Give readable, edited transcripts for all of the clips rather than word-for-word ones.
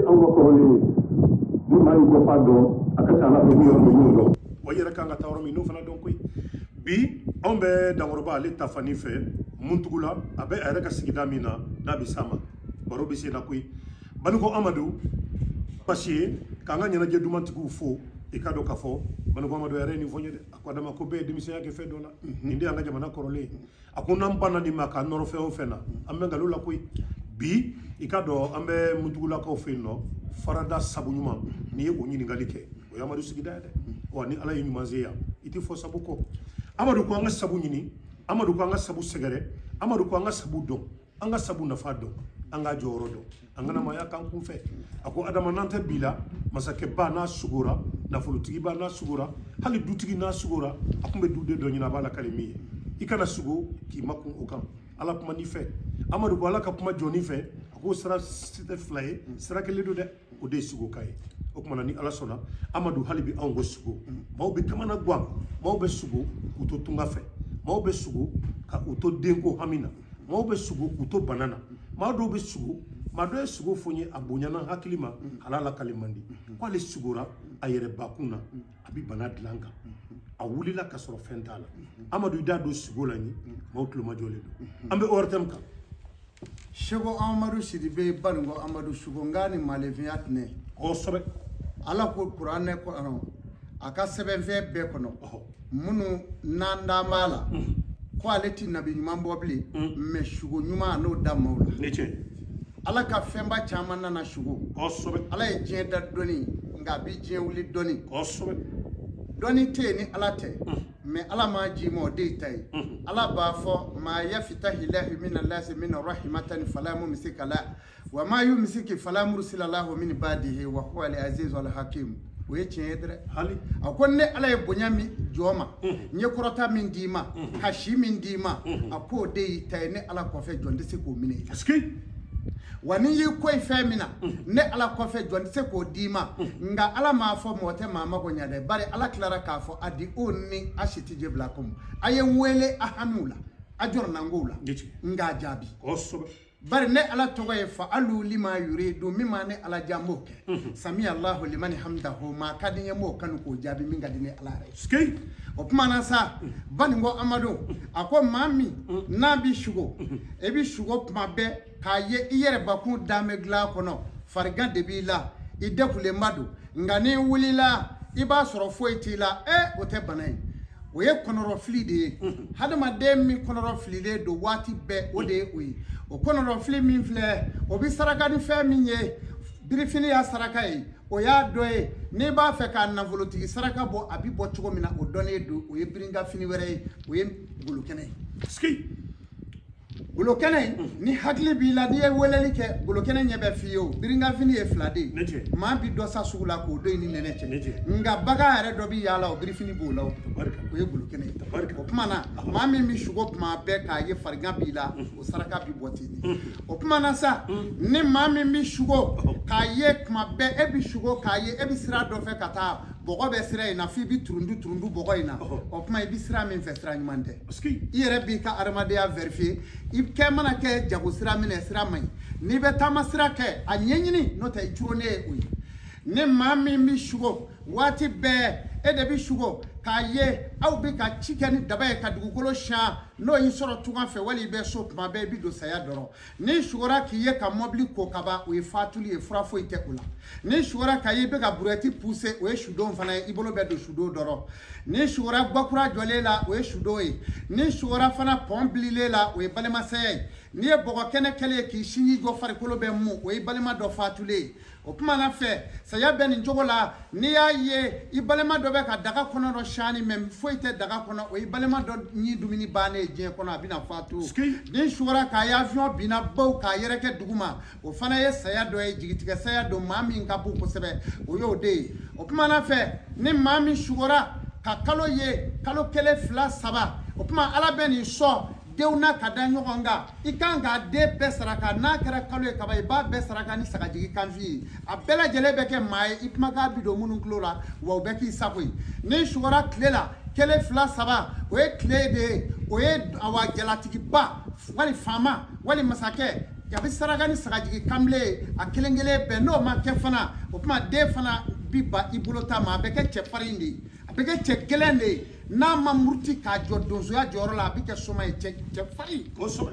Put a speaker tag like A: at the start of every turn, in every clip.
A: anw ka kɔrɔlen ye. Ni maa y'i kɔfa dɔn, a ka ca ala fɛ, i bɛ yɔrɔ min, i y'o dɔn.
B: Wa i yɛrɛ kan ka taa yɔrɔ min, n'o fana dɔn koyi. Bi anw bɛ Dankɔrɔba ale ta fani fɛ Muntugula. A bɛ a yɛrɛ ka sigida min na, n'a bɛ s'a ma, baro bɛ sen na koyi. Baliko Amadu pasi ye k'an ka ɲɛnajɛ dumantigiw fo. I ka dɔn k'a fɔ Baliko Amadu yɛrɛ ye nin fɔ n ye dɛ. A ko Adama, ko bɛɛ ye denmisɛnya kɛ fɛn dɔ la. Nin de y'an ka jamana kɔrɔlen ye. A ko n'an banna nin ma k'an nɔrɔ fɛn o fɛn na, an bɛ nkalon la koyi. Bi i ka dɔn an bɛ Muntugulakaw fɛ yen nɔ, farada sabu ɲuman. N'i ye o ɲininkali kɛ, o ye Amadu sigida ye dɛ. Wa ni Ala ye ɲuman se yan, i tɛ fɔ sabu kɔ. Amadu ko an ka sabu ɲini, Amadu ko an ka sabu sɛgɛrɛ, Amadu ko an ka sabu dɔn, an ka sabu nafa dɔn, an ka jɔyɔrɔ dɔn, an kana maaya k'an kun fɛ. A ko Adama, n'an tɛ bi la, masakɛba n'a sugora, nafolotigiba n'a sugora, hali dutigi n'a sugora, a tun bɛ duden dɔ ɲini, a b'a lakali min ye. I kana sugo k'i makun o kan. Ala kuma n'i fɛ. Amadu ko Ala ka kuma jɔnni fɛ? A ko sira si tɛ fila ye, sira kelen don dɛ, o de ye sugo ka ye. O tuma na, ni Ala sɔnna, Amadu, hali bi anw ko sugo, maaw bɛ kamana gan. Maaw bɛ sugo k'u to tunga fɛ, maaw bɛ sugo ka u to denko hami na, maaw bɛ sugo k'u to bana na, maa dɔw bɛ sugo. Maa dɔ ye sugo fɔ n ye, a bonyana hakili ma, halala kale man di k'ale sugora a yɛrɛ bakun na, a bɛ bana dilan kan, a wulila ka sɔrɔ fɛn t'a la. Amadu, i da don sugo la ɲi, maaw tulomajɔlen don. An bɛ ORTM kan.
C: Seko Amadu Sidibe, Baninko Amadu, sugo nka ni malefinya tɛnɛ.
B: Kosɛbɛ.
C: Ala ko kuranɛ kɔnɔ, a ka sɛbɛnfɛn bɛɛ kɔnɔ, minnu n'an dan b'a la, ko ale ti nabi ɲuman bɔ bilen, mais sugo ɲuman a n'o da maaw la.
B: Ne cɛ.
C: Ala ka fɛnba caman nana sugo. Ala ye diɲɛ da dɔnni, nka a bi diɲɛ wuli dɔnni. Dɔnni tɛ yen ni Ala tɛ, mais Ala m'a ji ma, o de y'i ta ye. Ala b'a fɔ: ma yafitahilahu mina lasi mina rahimatan fala mumsika la wa ma yumsiki fala mursila lahu min badihi wa huwa al aziz al hakim. O ye tiɲɛ ye dɛ.
B: Hali.
C: A ko ne Ala ye bonya min jɔ ma, n ye kɔrɔta min d'i ma, ka si min d'i ma, a k'o de y'i ta ye. Ne Ala kɔfɛ, jɔn tɛ se k'o minɛ i la. Wa n'i y'i ko ye fɛn min na, ne Ala kɔfɛ, jɔn tɛ se k'o d'i ma. Nka Ala m'a fɔ mɔgɔ tɛ maa mako ɲɛ dɛ. Bari Ala tilara k'a fɔ: a di o ni a si tɛ bila komi a ye n wele a hamiw la, a jɔrɔnankow la, n k'a jaabi. Bari ne Ala tɔgɔ ye fa alu lima yuridu, min ma ne Ala diya, n b'o kɛ. Sami Allahu limani hamdahu, maa ka di n ye, n b'o kanu k'o jaabi, min ka di ne Ala yɛrɛ ye. O kuma na sa, Baninko Amadu a ko maa min n'a bi sugo, e bi sugo tuma bɛɛ k'a ye i yɛrɛ bakun danbɛ dilan kɔnɔ, farigan de b'i la, i dekunlenba don, nka n'i wulila i b'a sɔrɔ foyi t'i la, o tɛ bana ye, o ye kɔnɔrɔfili de ye. Hadamaden min kɔnɔrɔ fililen don waati bɛɛ, o de ye o ye. O kɔnɔrɔfili min filɛ, o bɛ saraka ni fɛn min ye, birifini y'a saraka ye, o y'a dɔ ye. N'i b'a fɛ ka nafolotigi saraka bɔ, a bɛ bɔ cogo min na, o dɔnnen don. O ye birinkafini wɛrɛ ye, o ye golokɛnɛ ye. Golokɛnɛ, ni hakili b'i la, n'i ye weleli kɛ, golokɛnɛ ɲɛ bɛ f'i ye. O birinkafini ye fila de ye. Maa bi dɔ sa sugu la k'o don i ni nɛnɛ cɛ, nka bagan yɛrɛ dɔ bi yaala, o birifini b'o la, o ye golokɛnɛ ye. O tuma na, maa min bɛ sugo tuma bɛɛ k'a ye farigan b'i la, o saraka bi bɔ ten de. O tuma na sa, ni maa min bɛ sugo k'a ye tuma bɛɛ, e bɛ sugo k'a ye e bɛ sira dɔ fɛ ka taa, bɔgɔ bɛ sira in na, f'i bɛ turundu turundu bɔgɔ in na, o tuma i bɛ sira min fɛ, sira ɲuman tɛ. I yɛrɛ b'i ka adamadenya vérifier. I kɛ mana kɛ jago sira minɛ, sira man ɲi. N'i bɛ taama sira kɛ, a ɲɛɲini, n'o tɛ i curonnen ye o ye. Ni maa min bɛ sugo waati bɛɛ, e de bɛ sugo k'a ye aw bɛ ka ci kɛ ni daba ye ka dugukolo siyan, n'o y'i sɔrɔ tunga fɛ wali i bɛ so tuma bɛɛ, i bɛ don saya dɔrɔn. N'i sugora k'i ye ka mɔbili ko kaban, o ye fatuli ye, fura foyi tɛ o la. N'i sugora k'a ye i bɛ ka brouette pousser, o ye sudon fana ye, i bolo bɛ don sudon dɔrɔn. N'i sugora gakura jɔlen la, o ye sudon ye. N'i sugora fana pɔn bililen la, o ye balimasaya ye. N'i ye bɔgɔ kɛnɛ kɛlen ye k'i sinji jɔ, farikolo bɛ mun, o ye balima dɔ fatulen ye. O tuma na fɛ, saya bɛ nin cogo la. N'i y'a ye i balima dɔ bɛ ka daga kɔnɔ dɔ sani, mais foyi tɛ daga kɔnɔ, o ye balima dɔ ɲi dumuni bannen ye diɲɛ kɔnɔ, a bɛna fatu. N'i sugora k'a ye avion binna baw k'a yɛrɛkɛ duguma, o fana ye saya dɔ ye, jigitigɛ saya don. Maa min ka bon kosɛbɛ, o y'o de ye. O tuma na fɛ, ni maa min sugora ka kalo ye, kalo kelen, fila, saba, o tuma Ala bɛ nin sɔn denw na ka da ɲɔgɔn kan. I kan k'a den bɛɛ saraka. N'a kɛra kalo ye kaban, i b'a bɛɛ saraka ni sagajigi kanfin ye. A bɛɛ lajɛlen bɛ kɛ maa ye, i kumakan bi don minnu tulo la, wa u bɛ k'i sago ye. N'i sugora tile la, kelen, fila, saba, o ye tile de ye, o ye awa jalatigiba wali faama wali masakɛ. A bɛ saraka ni sagajigi kanbilen ye a kelen kelen bɛɛ. N'o ma kɛ fana, o tuma den fana bi ban i bolo ta ma. A bɛ kɛ cɛfarin de ye, a bɛ kɛ cɛ gɛlɛn de ye. N'a ma muruti k'a jɔ donsoya jɔyɔrɔ la, a bɛ kɛ soma ye, cɛfarin.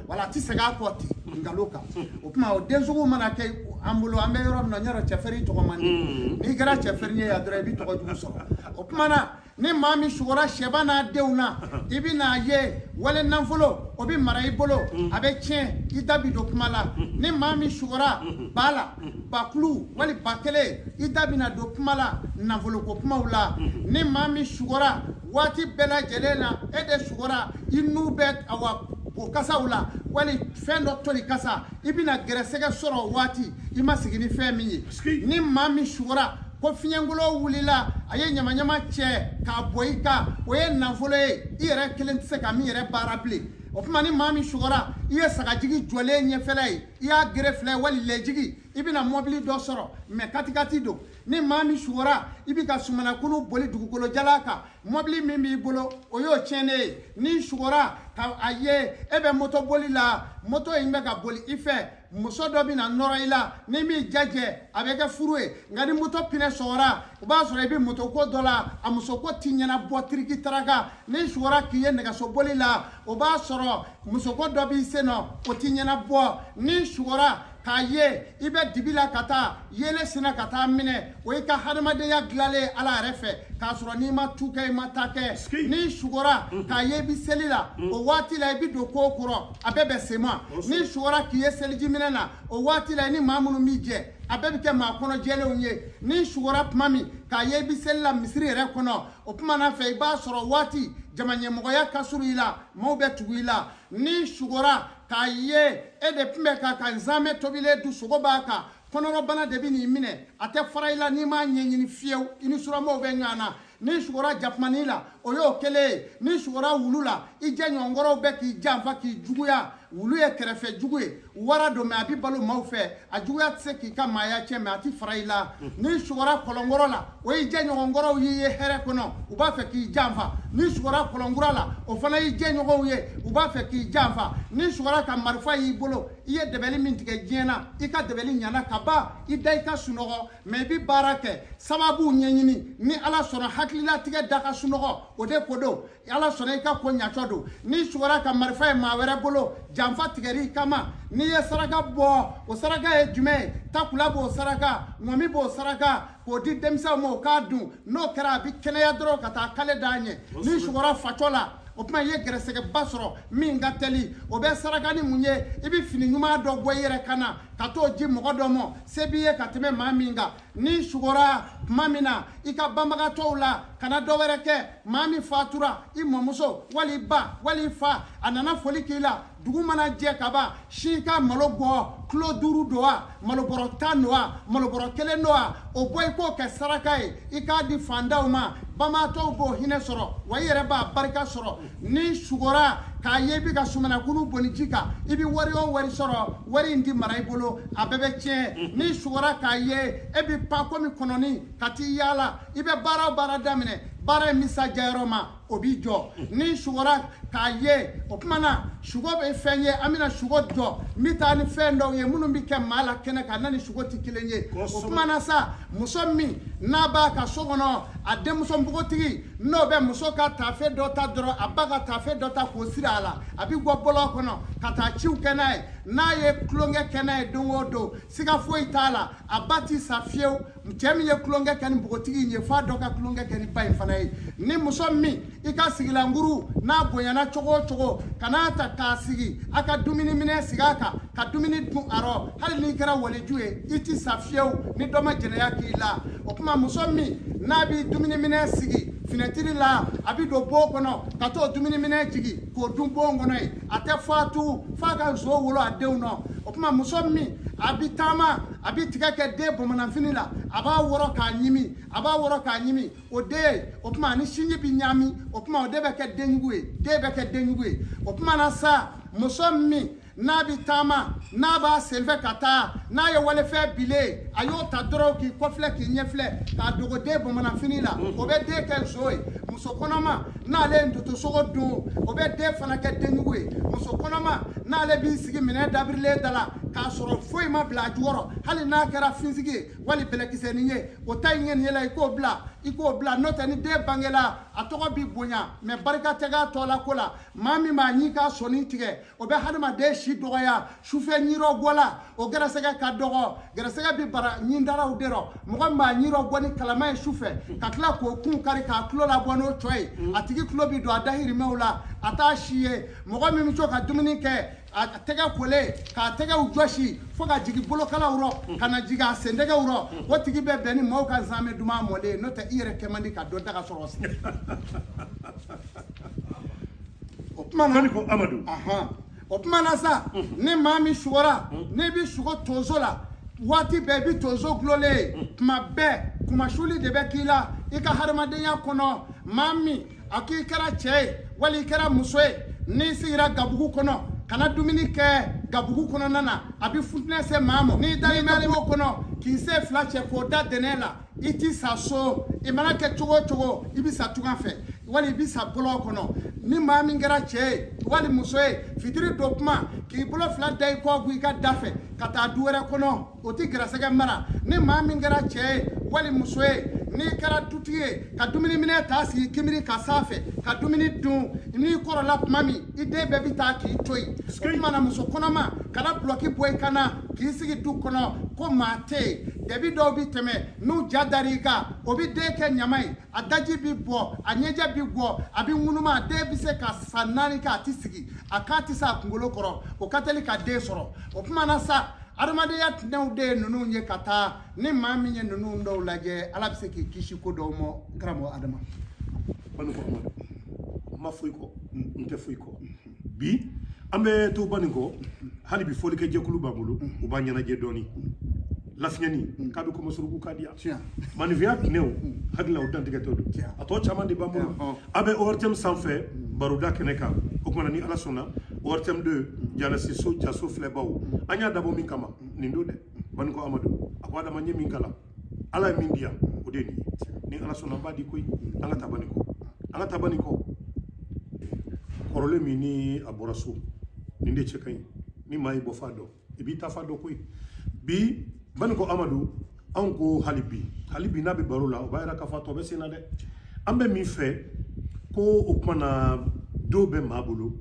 C: Wala a tɛ segin a kɔ ten nkalon kan. O tuma o den sugu mana kɛ an bolo, an bɛ yɔrɔ min na, n y'a dɔn cɛfarin tɔgɔ man di. N'i kɛra cɛfarin ye yan dɔrɔn, i bɛ tɔgɔ jugu sɔrɔ. O tuma na, ni maa min sugora sɛba n'a denw na, i bɛ n'a ye wale nafolo o bɛ mara i bolo, a bɛ tiɲɛ, i da bi don kuma la. Ni maa min sugora ba la, bakulu wali ba kelen, i da bɛna don kuma la, nafoloko kumaw la. Ni maa min sugora waati bɛɛ lajɛlen na, e de sugora, i nu bɛ awa bo kasaw la wali fɛn dɔ toli kasa, i bɛna gɛrɛsɛgɛ sɔrɔ waati i ma sigi ni fɛn min ye. Ni maa min sugora ko fiɲɛkolo wulila, a ye ɲamaɲama cɛ k'a bɔ i kan, o ye nafolo ye i yɛrɛ kelen tɛ se ka min yɛrɛ baara bilen. O tuma ni maa min sugora, i ye sagajigi jɔlen ɲɛfɛla ye, i y'a gere fila ye wali lɛjigi, i bɛna mɔbili dɔ sɔrɔ mɛ katikati don. Ni maa min sugora, i bɛ ka sumanakunu boli dugukolo jalan kan, mɔbili min b'i bolo, o y'o tiɲɛnen ye. N'i sugora ka a ye e bɛ moto boli la, moto in bɛ ka boli i fɛ, muso dɔ bɛna nɔrɔ i la, ni m'i jajɛ, a bɛ kɛ furu ye. Nka ni moto pinɛ sɔgɔra, o b'a sɔrɔ i bɛ moto ko dɔ la, a muso ko ti ɲɛnabɔ tiriki taraka. N'i sugora k'i ye nɛgɛso boli la, o b'a sɔrɔ muso ko dɔ b'i sen nɔ, o ti ɲɛnabɔ. N'i sugora k'a ye i bɛ dibi la ka taa yeelen sinna ka taa minɛ, o y'i ka hadamadenya dilanlen Ala yɛrɛ fɛ, k'a sɔrɔ n'i ma tu kɛ, i ma ta kɛ. N'i sugora k'a ye i bɛ seli la, o waati la i bɛ don ko kɔrɔ, a bɛɛ bɛ sema. N'i sugora k'i ye selijiminɛ na, o waati la i ni maa minnu b'i jɛ, a bɛɛ bɛ kɛ maa kɔnɔ jɛlenw ye. N'i sugora tuma min k'a ye i bɛ seli la misiri yɛrɛ kɔnɔ, o tuma na fɛ i b'a sɔrɔ waati jama ɲɛmɔgɔya ka surun i la, maaw bɛ tugu i la. N'i sugora k'a ye e de tun bɛ ka nzamɛ tobilen dun, sogo b'a kan, kɔnɔrɔbana de bɛ n'i minɛ, a tɛ fara i la n'i m'a ɲɛɲini fiyewu, i ni suramɔgɔw bɛ ɲɔgɔn na. N'i sugora jakumani la, o y'o kelen ye. N'i sugora wulu la, i jɛɲɔgɔnkɔrɔw bɛ k'i janfa, k'i juguya. Wulu ye kɛrɛfɛ jugu ye, wara don mɛ a bɛ balo maaw fɛ, a juguya tɛ se k'i ka maaya tiɲɛ, mɛ a tɛ fara i la. N'i sugora kɔlɔnkɔrɔ la, o y'i jɛɲɔgɔnkɔrɔw y'i ye hɛrɛ kɔnɔ, u b'a fɛ k'i janfa. N'i sugora kɔlɔnkura la, o fana y'i jɛɲɔgɔnw ye, u b'a fɛ k'i janfa. N'i sugora ka marifa y'i bolo, i ye dɛbɛli min tigɛ diɲɛ na, i ka dɛbɛli ɲana ka ban, i da i ka sunɔgɔ, mɛ i bɛ baara kɛ, sababuw ɲɛɲini. Ni Ala sɔnna, hakililatigɛ da ka sunɔgɔ, o de ko don. Ala sɔnna, i ka ko ɲacɔ don. N'i sugora ka marifa ye maa wɛrɛ bolo, janfa tigɛr'i kama. N'i ye saraka bɔ, o saraka ye jumɛn ye? Takula b'o saraka, ŋɔmi b'o saraka, k'o di denmisɛnw ma, o k'a dun. N'o kɛra, a bɛ kɛnɛya dɔrɔn ka taa kale d'a ɲɛ. N'i sugora facɔ la, o tuma i ye gɛrɛsɛgɛba sɔrɔ min ka teli, o bɛ saraka ni mun ye? I bɛ fini ɲuman dɔ bɔ i yɛrɛ kan na ka t'o di mɔgɔ dɔ ma, se b'i ye ka tɛmɛ maa min kan. N'i sugora tuma min na i ka banbagatɔw la, kana dɔ wɛrɛ kɛ. Maa min fatura, i mɔmuso wali i ba wali i fa, a nana foli k'i la, dugu mana jɛ ka ban, si ka malo bɔ kilo 5 don wa, malobɔrɔ 10 don wa, malobɔrɔ 1 don wa, o bɔ i k'o kɛ saraka ye, i k'a di fantanw ma. Banbagatɔw b'o hinɛ sɔrɔ, wa i yɛrɛ b'a barika sɔrɔ. N'i sugora k'a ye i bɛ ka sumanakunu bɔnni ji kan, i bɛ wari o wari sɔrɔ, wari in tɛ mara i bolo, a bɛɛ bɛ tiɲɛ. N'i sugora k'a ye e bɛ pan komi kɔnɔni ka t'i yaala, i bɛ baara o baara daminɛ, baara in bɛ s'a jayɔrɔ ma, o b'i jɔ. N'i sugora k'a ye, o tuma na sugo bɛ fɛn ye, an bɛna sugo jɔ, n bɛ taa ni fɛn dɔw ye minnu bɛ kɛ maa la kɛnɛ kan, n'a ni sugo tɛ kelen ye. O tuma na sa, muso min n'a b'a ka so kɔnɔ, a denmuso npogotigi, n'o bɛ muso ka taafe dɔ ta dɔrɔn, a ba ka taafe dɔ ta k'o siri a la, a bɛ bɔ bɔlɔn kɔnɔ ka taa ciw kɛ n'a ye. N'a ye tulonkɛ kɛ n'a ye don o don, siga foyi t'a la, a ba ti sa fiyewu. Cɛ min ye tulonkɛ kɛ ni npogotigi in ye, f'a dɔ ka tulonkɛ kɛ ni ba in fana ye. Ni muso min i ka sigilankuru n'a bonyana cogo o cogo, kan'a ta k'a sigi a ka dumuni minɛ sigi a kan ka dumuni dun a rɔ, hali n'i kɛra waliju ye, i ti sa fiyewu ni dɔ ma jɛnɛya k'i la. O tuma muso min n'a bɛ dumuni minɛ sigi finɛtiri la, a bɛ don bon kɔnɔ ka t'o dumuni minɛ jigin k'o dun bon kɔnɔ yen, a tɛ fatu f'a ka nson wolo a denw nɔ. O tuma muso min a bɛ taama, a bɛ tigɛ kɛ den bamananfini la, a b'a wɔrɔ k'a ɲimi, a b'a wɔrɔ k'a ɲimi, o den, o tuma ani sinji bɛ ɲaami, o tuma o den bɛ kɛ denjugu ye, den bɛ kɛ denjugu ye. O tuma na sa, muso min n'a bɛ taama, n'a b'a senfɛ ka taa, n'a ye walifɛn bilen, a y'o ta dɔrɔn k'i kɔfilɛ k'i ɲɛfilɛ k'a dogo den bamananfini la, o bɛ den kɛ nson ye. Muso kɔnɔma n'ale ye ntotosogo dun, o bɛ den fana kɛ denjugu ye. Muso kɔnɔma n'ale b'i sigi minɛn dabirilen da la K'a sɔrɔ foyi ma bila a jukɔrɔ, hali n'a kɛra finsigi ye wali bɛlɛkisɛnin ye, o ta in ŋaniye la, i k'o bila, i k'o bila. N'o tɛ, ni den bangela, a tɔgɔ bi bonya, mais barika tɛ k'a tɔ la ko la. Maa min b'a ɲi k'a sɔnni tigɛ, o bɛ hadamaden si dɔgɔya. Sufɛ ɲirɔ bɔla, o gɛrɛsɛgɛ ka dɔgɔ. Gɛrɛsɛgɛ bi bara ɲindaraw de rɔ. Mɔgɔ min b'a ɲirɔ bɔ ni kalama ye sufɛ, ka tila k'o kun kari k'a tulo labɔ n'o cɔ ye, a tigi tulo bi don a dahirimɛw la, a t'a si ye. Mɔgɔ min bɛ to ka dumuni kɛ a tɛgɛ kolen, k'a tɛgɛw jɔsi fo ka jigin bolokalaw rɔ, ka na jigin a sendɛgɛw rɔ, o tigi bɛ bɛn ni maaw ka nsaamɛ duman mɔlen ye. N'o tɛ, i yɛrɛ kɛ man di ka dɔ daga sɔrɔ. O tuma na
B: ko Amadu.
C: O tuma na sa, ni maa min sugora, n'i bɛ sugo tonso la waati bɛɛ, i bɛ tonso gulonlen ye tuma bɛɛ, kumasuli de bɛ k'i la i ka hadamadenya kɔnɔ. Maa min a k'i kɛra cɛ ye wali i kɛra muso ye, n'i sigira gabugu kɔnɔ, kana dumuni kɛ gabugu kɔnɔna na, a bɛ futinɛ se maa ma. N'i dar'i wo kɔnɔ k'i sen fila cɛ k'o da dɛnɛ la, i ti sa so. I mana kɛ cogo o cogo, i bɛ sa tunga fɛ wali i bɛ sa bɔlɔn kɔnɔ. Ni maa min kɛra cɛ ye wali muso ye, fitiri don kuma, k'i bolo fila da i kɔ kun i ka da fɛ ka taa du wɛrɛ kɔnɔ, o ti gɛrɛsɛgɛ mara. Ni maa min kɛra cɛ ye wali muso ye, n'i kɛra dutigi ye, ka dumuniminɛ ta sigi kinbiri ka sanfɛ ka dumuni dun, n'i kɔrɔla tuma min, i den bɛɛ bɛ taa k'i to yen. O tuma na, muso kɔnɔma, kana bulɔki bɔ i kan na k'i sigi du kɔnɔ ko maa tɛ yen. Dɛbi dɔw bɛ tɛmɛ, n'u ja dar'i kan, o bɛ den kɛ ɲama ye, a daji bɛ bɔ, a ɲɛjɛ bɛ bɔ, a bɛ ŋunuma. A den bɛ se ka san 4 kɛ, a tɛ sigi, a kan tɛ se a kunkolo kɔrɔ, o ka teli ka den sɔrɔ. O tuma na sa, adamadenya tinɛw de ye ninnu ye ka taa. Ni maa min ye ninnu dɔw lajɛ, Ala bɛ se k'i kisi ko dɔw ma, n karamɔgɔ Adama.
B: Banikɔ Amadu, n ma foyi kɔ, n tɛ foyi kɔ. Bi an bɛ to Banikɔ hali bi. Fɔlikɛ jɛkulu b'an bolo, u b'an ɲɛnajɛ dɔɔni. Lafiɲɛni k'a bɛ kɔmɔsuruku ka di yan. Maninfinya tinɛw hakili la, o dantigɛtɔ don. A tɔ caman de b'an bolo. A bɛ ORTM sanfɛ, baroda kɛnɛ kan. O kumana, ni Ala sɔnna, ORTM 2 jalasi so jaso filɛbaw, an y'a dabɔ min kama nin don dɛ. Banikɔ Amadu a ko: Adama, n ye min kalan, Ala ye min di yan, o de ye nin ye. Ni Ala sɔnna, an b'a di koyi. An ka taa Banikɔ, an ka taa Banikɔ. Kɔrɔlen min ni a bɔra so, nin de cɛ ka ɲi. Ni maa y'i bɔ fa dɔn, i b'i ta fa dɔn koyi. Bi Banikɔ Amadu, anw ko hali bi, hali bi n'a bɛ baro la, o b'a yira k'a fɔ a tɔ bɛ sen na dɛ. An bɛ min fɛ ko o tuma na, dɔw bɛ maa bolo,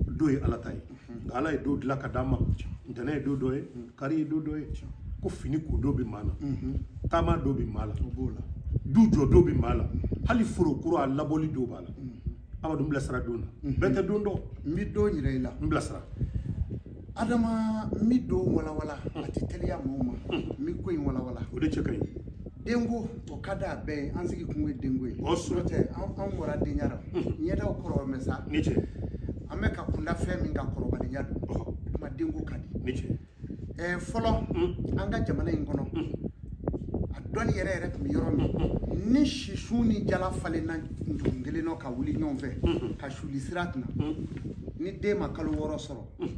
B: dɔw ye Ala ta ye, nka Ala ye dɔw dilan ka d'an ma. Ntɛnɛn ye don dɔ ye, kari ye don dɔ ye, ko fini ko dɔ bɛ maa na, taama dɔ bɛ maa la, du jɔ dɔ bɛ maa la, hali foro kura a labɔli dɔw b'a la. Amadu, n bilasira don na, bɛɛ tɛ don dɔn.
C: N bɛ don yira i la.
B: N bilasira.
C: Adama, n bɛ don walawala, a tɛ teliya mɔgɔw ma, n bɛ ko in walawala.
B: O de cɛ ka ɲi.
C: Denko, o ka di a bɛɛ ye. An sigi kun ye denko ye.
B: O sɔrɔ.
C: N'o tɛ, an bɔra denya la, ɲɛdaw kɔrɔ mɛ sa.
B: Ni cɛ.
C: An bɛ ka kunda fɛn min kan, kɔrɔbaliya don. O tuma, denko ka di.
B: Ni cɛ.
C: Fɔlɔ, an ka jamana in kɔnɔ, a dɔnni yɛrɛ yɛrɛ tun bɛ yɔrɔ min, ni sisun ni jala falenna njugun kelen nɔ ka wuli ɲɔgɔn fɛ ka suli sira kunna, ni den ma kalo 6 sɔrɔ,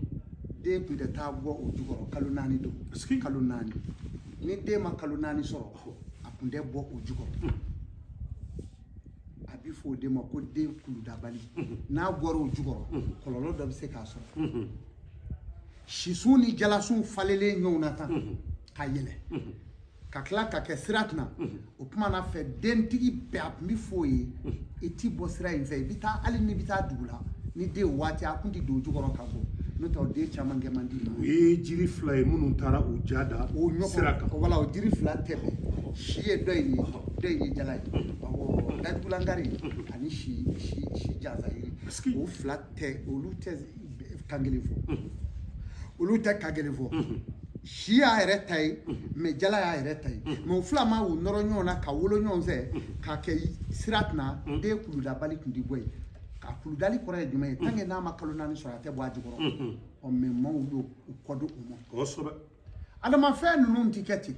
C: den tun tɛ taa bɔ o jukɔrɔ. Kalo 4 don, kalo 4. Ni den ma kalo 4 sɔrɔ, a tun tɛ bɔ o jukɔrɔ. A bɛ fɔ o den ma ko den kuludabali. N'a bɔra o jukɔrɔ, kɔlɔlɔ dɔ bɛ se k'a sɔrɔ. Sisun ni jalasun falenlen ɲɔgɔn na tan ka yɛlɛ ka tila ka kɛ sira kunna, o tuma na fɛ, dentigi bɛɛ, a tun bɛ f'o ye: i ti bɔ sira in fɛ, i bɛ taa, hali n'i bɛ taa dugu la ni den waati, a kun ti don o jukɔrɔ ka bɔ. N'o tɛ, o den caman kɛ man di.
B: O ye jiri fila ye minnu taara u ja da
C: o ɲɔgɔn
B: sira kan.
C: Wala, o jiri fila tɛ bɛn. Si ye dɔ in ye, dɔ in ye jala ye. Awɔ, dajugulankari ani si jansa yiri, o fila tɛ, olu tɛ kan kelen fɔ, olu tɛ kan kelen fɔ. Si y'a yɛrɛ ta ye, mais jala y'a yɛrɛ ta ye. Mais o fila ma u nɔrɔ ɲɔgɔn na ka wolo ɲɔgɔn fɛ k'a kɛ sira kunna, den kuludabali tun tɛ bɔ yen. Ka kuludali kɔrɔ ye jumɛn ye? Tant que n'a ma kalo 4 sɔrɔ, a tɛ bɔ a jukɔrɔ. Ɔ, mais maaw y'o u kɔ don o ma.
B: Kosɛbɛ.
C: Adama, fɛn ninnu ti kɛ ten.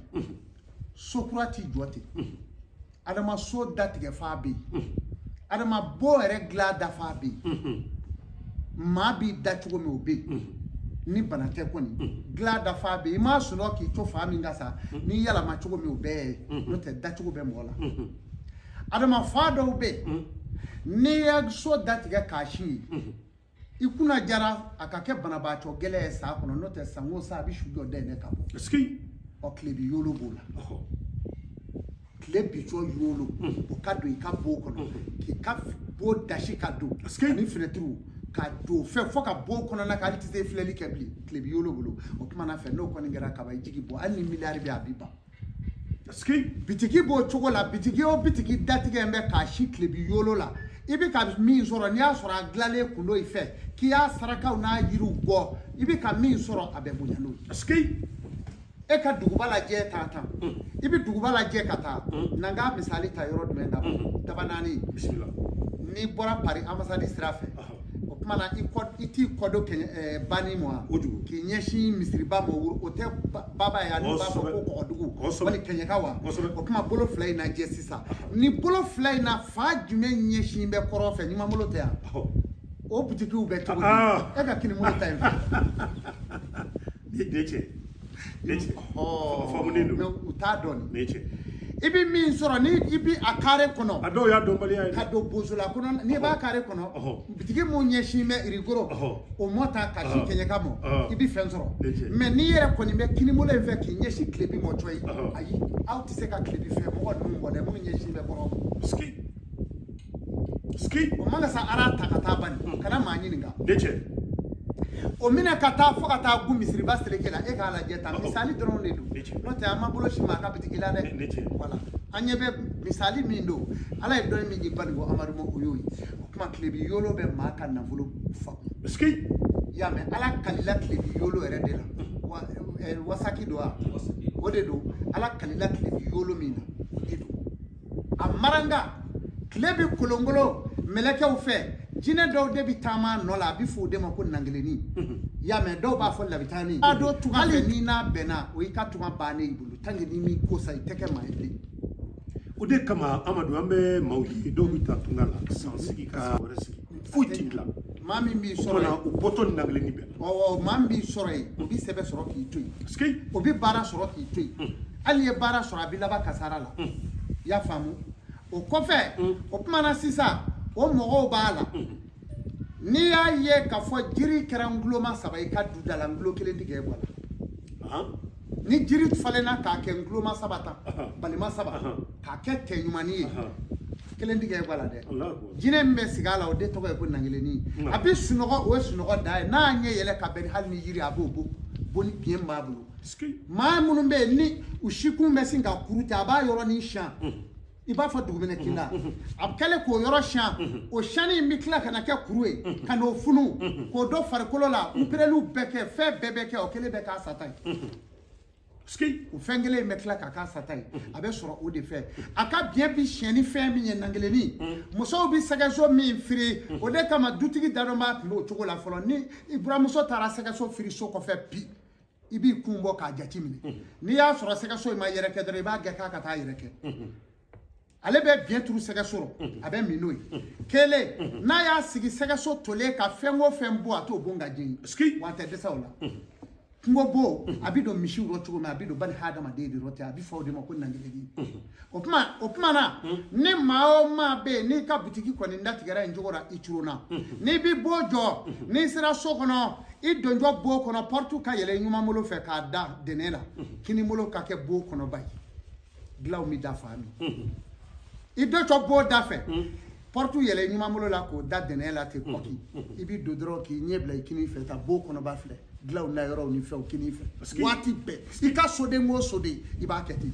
C: So kura ti jɔ ten. Adama, so datigɛ fa bɛ yen. Adama, bon yɛrɛ dilan dafa bɛ yen. Maa b'i da cogo min, o bɛ yen. Ni bana tɛ kɔni, dilan dafa bɛ yen. I m'a sunɔgɔ k'i to fa min ka sa, n'i yɛlɛma cogo min, o bɛɛ ye. N'o tɛ, dacogo bɛ mɔgɔ la. Adama, fa dɔw bɛ yen, n'i ye so datigɛ k'a si ye, I kunna jara a ka kɛ banabaatɔ gɛlɛn ye sa kɔnɔ, n'o tɛ san o san a bɛ su jɔ dayɛlɛ ka bɔ. Ɔ, tile bi yolo b'o la. Tile bi cɔ yolo, o ka don i ka bon kɔnɔ, k'i ka bon dasi ka don ani finɛtiriw ka don fɛn fo ka bon kɔnɔna kan, hali tɛ se filɛli kɛ bilen. Tile bi yolo bolo. O tuma na fɛ, n'o kɔni kɛra kaba, i jigi bɔ, hali ni miliyari bɛ, a bi ban. Bitigi b'o cogo la. Bitigi o bitigi datigɛ bɛ k'a si tile bi yolo la, i bɛ ka min sɔrɔ, n'i y'a sɔrɔ a dilanlen kun don i fɛ k'i y'a sarakaw n'a yiriw bɔ, i bɛ ka min sɔrɔ, a bɛ bonya n'o ye. E ka duguba lajɛ taa tan, i bɛ duguba lajɛ ka taa na, n ka misali ta yɔrɔ jumɛn kan? Dabanaani.
B: Bisimila.
C: N'i bɔra Paris ambassade sira fɛ, o tuma na i kɔ, i t'i kɔ don kɛɲɛ bani ma wa?
B: Kojugu.
C: K'i ɲɛsin misiriba ma, o tɛ baba ye, ani b'a fɔ ko kɔgɔdugu wali kɛɲɛka wa? O tuma bolo fila in lajɛ sisan. Ni bolo fila in na, fa jumɛn ɲɛsin bɛ kɔrɔn fɛ? Ɲumanbolo tɛ yan? O butikiw bɛ cogo di? E ka kinibolo ta in fɛ.
B: Nin ye tiɲɛ, nin ye tiɲɛ, faamunen don.
C: Mais u t'a dɔn.
B: Nin ye tiɲɛ.
C: I bɛ min sɔrɔ ni i bɛ a kare kɔnɔ
B: A dɔw y'a dɔnbaliya ye.
C: ka don bozola kɔnɔ, n'i b'a kare kɔnɔ, bitigi mun ɲɛsin bɛ irigoro o mɔ ta ka sin kɛɲɛka mɔ, i bɛ fɛn sɔrɔ.
B: Ne cɛ.
C: Mais n'i yɛrɛ kɔni bɛ kinibolo in fɛ k'i ɲɛsin tilebi mɔ cɔ ye, ayi, aw tɛ se ka tilebi fɛ mɔgɔ ninnu bɔ dɛ, minnu ɲɛsin bɛ kɔrɔn.
B: Ski.
C: O man ka sa ara ta ka taa bani kana maa ɲininka.
B: Ne cɛ.
C: O minɛ ka taa fo ka taa gun misiriba seleke la, e k'a lajɛ tan, misali dɔrɔn de don.
B: Ne cɛ.
C: N'o tɛ, an ma bolo si maa ka bitigi la dɛ.
B: Ne cɛ.
C: Voilà, an ɲɛ bɛ misali min don, Ala ye dɔnni min di Banikɔ Amadu ma, o y'o ye. O tuma tilebi yolo bɛ maa ka nafolo fa. I y'a mɛn, Ala kalila tilebi yolo yɛrɛ de la wa wasaki don wa, o de don. Ala kalila tilebi yolo min na, o de don. A maranga tile bɛ kolongolo mɛlɛkɛw fɛ, jinɛ dɔw de bɛ taama a nɔ la, a bɛ fɔ o de ma ko nangelenni. I y'a mɛn, dɔw b'a fɔ labitani. A dɔw tuga hali ni n'a bɛnna, o y'i ka tunga bannen i bolo, tant que ni m'i ko sa, i tɛ kɛ maa ye bilen.
B: O de kama, Amadu, an bɛ maaw ye, dɔw bɛ taa tunga la san sigi ka wɛrɛ sigi, foyi ti dilan.
C: Maa min b'i
B: O
C: sɔrɔ
B: kumana
C: yen
B: u bɔtɔ ni nangelenni bɛɛ la.
C: Ɔwɔ, maa min b'i sɔrɔ yen, o bɛ sɛbɛ sɔrɔ k'i to yen. O bɛ baara sɔrɔ k'i to yen. Hali n'i ye baara sɔrɔ, a bɛ laban kasara la. I y'a faamu? O kɔfɛ, o kuma na sisan, o mɔgɔw b'a la. N'i y'a ye k'a fɔ jiri kɛra nguloma saba i ka du da la, ngulo kelen tigɛ bɔ a la. Ni jiri falenna k'a kɛ nguloma saba tan, balima saba, k'a kɛ tɛ ɲumanni ye, kelen tigɛ bɔ a la dɛ.
B: Allahu akbar.
C: Jinɛ min bɛ sigi a la, o de tɔgɔ ye ko nangelenni. A bɛ sunɔgɔ, o ye sunɔgɔ da ye. N'a ɲɛ yɛlɛ ka bɛn ni hali ni yiri, a b'o bɔ bon ni biɲɛ b'a bolo. Maa minnu bɛ yen ni u sikun bɛ sin ka kuru ten, a b'a yɔrɔnin siyan i b'a fɔ dugumɛnɛ kinda. A kɛlen k'o yɔrɔ siyan, o siyani in bɛ tila ka na kɛ kuru ye ka n'o funu k'o don farikolo la, opereliw bɛɛ kɛ, fɛn bɛɛ bɛ kɛ, o kelen bɛ k'a sata ye. O fɛn kelen in bɛ tila ka k'a sata ye. A bɛ sɔrɔ o de fɛ. A ka biɲɛ bi siɲɛ ni fɛn min ye, nangelenni, musow bɛ sɛgɛso min firi, o de kama dutigi dadɔnbaa tun b'o cogo la fɔlɔ. Ni i buramuso taara sɛgɛso firi so kɔfɛ bi, i b'i kun bɔ k'a jate minɛ, n'i y'a sɔrɔ sɛgɛso in ma yɛrɛkɛ dɔrɔn, i b'a gɛn k'a ka taa yɛrɛkɛ. Ale bɛ biɲɛ turu sɛgɛso rɔ, a bɛ min n'o ye. Kelen, n'a y'a sigi sɛgɛso tolen ka fɛn o fɛn bɔ, a t'o bon ka jɛ ye wa, a tɛ dɛsɛ o la. Kungo bo, a bɛ don misiw rɔ cogo min, a bɛ don bani hadamaden de rɔ ten. A bɛ fɔ o de ma ko nangelenni. O tuma na, ni maa o maa bɛ yen n'i ka butigi kɔni datigɛra yen cogo la, i curonna, n'i bɛ bo jɔ, n'i sera so kɔnɔ, i donjɔ bo kɔnɔ, porte ka yɛlɛ ɲuman bolo fɛ k'a da dɛnɛ la, kini bolo ka kɛ bo kɔnɔba ye, dilanw bɛ da fan min. I dontɔ bo da fɛ, porte yɛlɛ ɲuman bolo la k'o da dɛnɛ la ten kɔki, i b'i don dɔrɔn k'i ɲɛ bila i kini fɛ, ka bo kɔnɔba filɛ, dilanw na yɔrɔw ni fɛnw kini fɛ. Waati bɛɛ, i ka soden o soden, i b'a kɛ ten.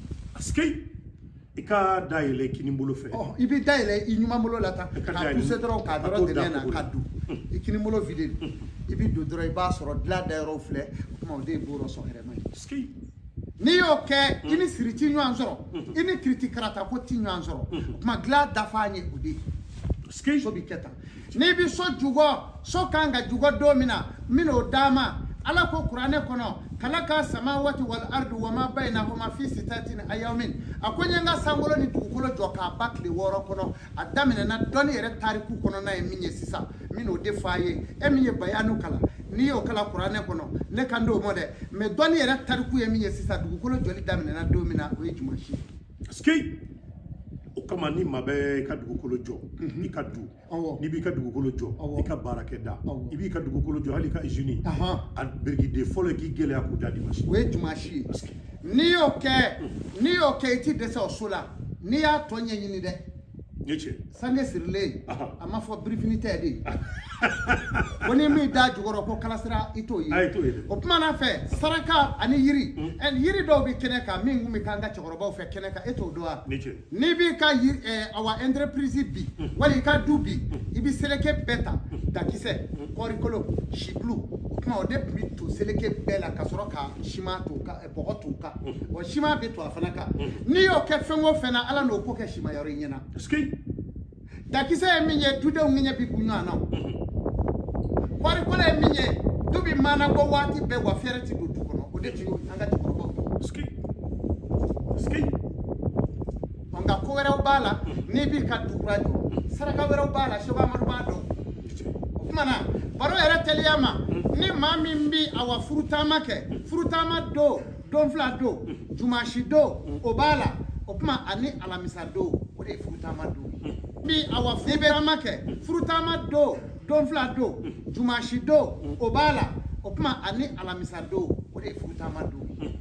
B: I ka da yɛlɛ kini bolo fɛ.
C: Ɔ, i bɛ da yɛlɛ i ɲuman bolo la tan
B: I ka
C: k'a
B: dayɛlɛ.
C: pousser dɔrɔn k'a
B: A
C: dɔrɔn
B: t'o da
C: dɛnɛ na
B: kogo la.
C: ka don i kini bolo vide, i bɛ don dɔrɔn, i b'a sɔrɔ dilan da yɔrɔw filɛ. O tuma, o de ye bo rɔsɔn hɛrɛma ye. N'i y'o kɛ, i ni siri ti ɲɔgɔn sɔrɔ, i ni kiriti karata ko ti ɲɔgɔn sɔrɔ. O tuma, dilan dafa ye o de ye. So bi kɛ tan. N'i bi so jugɔ, so kan ka jugɔ don min na, n bɛn'o d'a ma. Ala ko kuranɛ kɔnɔ: kalaka samawati wal ardu wa ma bainahuma fi sitatin ayamin. A ko n ye n ka sankolo ni dugukolo jɔ k'a ba tile 6 kɔnɔ. A daminɛna dɔnni yɛrɛ tariku kɔnɔna ye min ye sisan, n bɛn'o de fɔ a ye. E min ye bayanu kalan, n'i y'o kalan kuranɛ kɔnɔ, ne kan t'o ma dɛ, mais dɔnni yɛrɛ tariku ye min ye sisan, dugukolo jɔli daminɛna don min na, o ye dimanche ye.
B: O kama ni maa bɛ i ka dugukolo jɔ, i ka du, n'i b'i ka dugukolo jɔ, i ka baarakɛda, i b'i ka dugukolo jɔ, hali i ka usine, a birikiden fɔlɔ k'i gɛlɛya k'o da dimanche.
C: O ye dimanche ye. N'i y'o kɛ i ti dɛsɛ o so la. N'i y'a tɔ ɲɛɲini dɛ.
B: Ni ce.
C: Sange sirilen, a ma fɔ birifini tɛ de ko ni min da jukɔrɔ ko kalasira, i t'o ye.
B: I t'o ye dɛ.
C: O kuma na fɛ, saraka ani yiri, yiri dɔw bɛ kɛnɛ kan min kun bɛ k'an ka cɛkɔrɔbaw fɛ kɛnɛ kan, e t'o dɔn wa?
B: Ni ce.
C: N'i b'i ka yiri, awa, entreprise bi wali i ka du bi, i bɛ seleke bɛɛ ta, dakisɛ, kɔɔrikolo, sibulu. O tuma o de tun bɛ to seleke bɛɛ la ka sɔrɔ ka siman to kan, bɔgɔ to kan. Wa siman bɛ to a fana kan. N'i y'o kɛ fɛn o fɛn na, Ala n'o ko kɛ siman yɔrɔ i ɲɛna.
B: Est-ce que
C: Dakisɛ ye min ye, dudenw ŋɛɲɛ bi kun ɲɔgɔn na. Kɔɔrikolo ye min ye, du bi maana bɔ waati bɛɛ, wa fɛrɛ ti don du kɔnɔ. O de tun ye an ka cɛkɔrɔbaw ye.
B: Est-ce que
C: Nka ko wɛrɛw b'a la, n'i b'i ka du kura jɔ, saraka wɛrɛw b'a la, Seko Amadu b'a dɔn.
B: Ni ce.
C: O tuma na, baro yɛrɛ teliya ma, ni maa min bi, awa, furutaama kɛ, furutaama don, don fila don, jumasi don, o b'a la. O tuma ani alamisa don, o de ye furutaama don ye. Bi, awa, n'i bɛ taama kɛ, furutaama don, don fila don, jumasi don, o b'a la. O tuma ani alamisa don, o de ye furutaama don ye.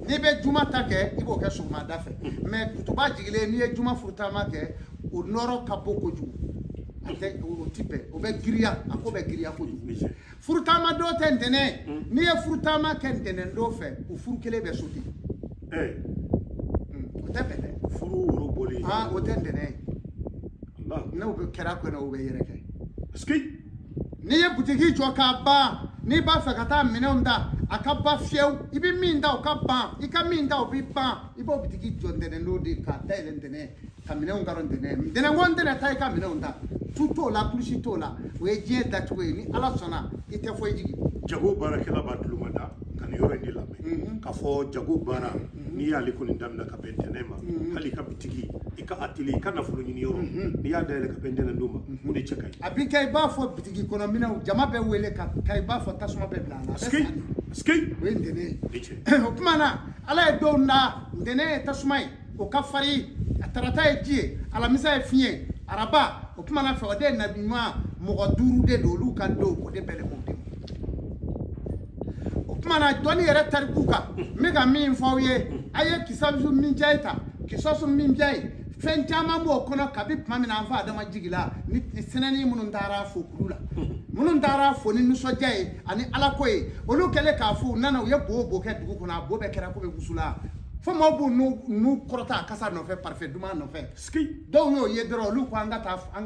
C: N'i bɛ juma ta kɛ, i b'o kɛ sɔgɔmada fɛ, mɛ kutuba jigilen, n'i ye juma furutaama kɛ, o nɔrɔ ka bon kojugu, a tɛ, o ti bɛn, o bɛ giriya, a ko bɛ giriya kojugu.
B: Ni ce.
C: Furutaama dɔw tɛ ntɛnɛn. N'i ye furutaama kɛ ntɛnɛn don fɛ, o furu kelen bɛ so ten. O tɛ bɛn dɛ.
B: Furu woro bɔlen.
C: Aa, o tɛ ntɛnɛn ye.
B: Allah.
C: N'o bɛ kɛra kɔnɔ, o bɛ yɛrɛkɛ.
B: Est-ce que
C: N'i ye butigi jɔ k'a ban, n'i b'a fɛ ka taa minɛnw ta, a ka ban fiyewu, i bɛ min ta o ka ban, i ka min ta o bɛ ban, i b'o butigi jɔ ntɛnɛn don de k'a dayɛlɛ ntɛnɛn, ka minɛnw karɔ ntɛnɛn. Ntɛnɛn ko ntɛnɛn, taa i ka minɛnw ta. Tu t'o la, kulusi t'o la, o ye diɲɛ dacogo ye. Ni Ala sɔnna, i tɛ foyi jigin.
B: Jago baarakɛla b'a tulo ma da ka nin yɔrɔ in de lamɛn k'a fɔ jago baara, n'i y'ale kɔni daminɛ ka bɛn ntɛnɛn ma, hali i ka bitigi, i ka atelier, i ka nafolo ɲini yɔrɔ, n'i y'a dayɛlɛ ka bɛn ntɛnɛn don ma, o de cɛ ka ɲi.
C: A bi kɛ i b'a fɔ bitigi kɔnɔ minɛnw, jama bɛ wele ka i b'a fɔ tasuma bɛ bila a la, a bɛ
B: Est-ce que
C: san de.
B: Est-ce que
C: O ye ntɛnɛn ye.
B: Ni ce.
C: O tuma na, Ala ye dɔw na, ntɛnɛn ye tasuma ye, o ka farin, tarata ye ji ye, alamisa ye fiɲɛ ye, araba. O tuma na fɛ, o de ye nabi ɲuman mɔgɔ duuru de don, olu ka don, o de bɛnnen b'o de ma. O tuma na, dɔnni yɛrɛ tariku kan, n bɛ ka min fɔ aw ye, a ye kisasu min diya ye ta, kisasu min diya ye, fɛn caman b'o kɔnɔ. Kabi tuma min na an fa Adama jigila ni sɛnɛni minnu taara fo kulu la, minnu taara fo ni nisɔndiya ye ani Alako ye, olu kɛlen k'a fo, u nana, u ye bo bo kɛ dugu kɔnɔ, a bo bɛɛ kɛra komi wusula, fo maaw b'u nu kɔrɔta a kasa nɔfɛ, parfum duman nɔfɛ.
B: Est-ce que
C: Dɔw y'o ye dɔrɔn, olu ko an ka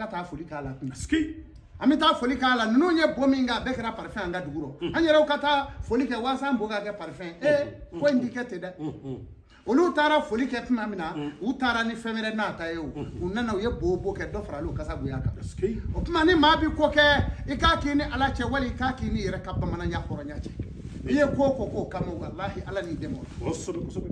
C: taa foli k'a la kun.
B: Est-ce que
C: An bɛ taa foli k'a la. Ninnu ye bo min kɛ, a bɛɛ kɛra parfum an ka dugu rɔ. An yɛrɛw ka taa foli kɛ walasa an bo ka kɛ parfum. Ee, ko in ti kɛ ten dɛ. Olu taara foli kɛ tuma min na, u taara ni fɛn wɛrɛ n'a ta ye. O u nana, u ye bo bo kɛ, dɔ farala u kasa goya kan.
B: Est-ce que
C: O tuma, ni maa bi ko kɛ, i k'a k'i ni Ala cɛ, wali i k'a k'i ni yɛrɛ ka bamananya hɔrɔnya cɛ. I ye ko o ko k'o kama, walahi, Ala n'i dɛmɛ o la.
B: Kosɛbɛ, kosɛbɛ.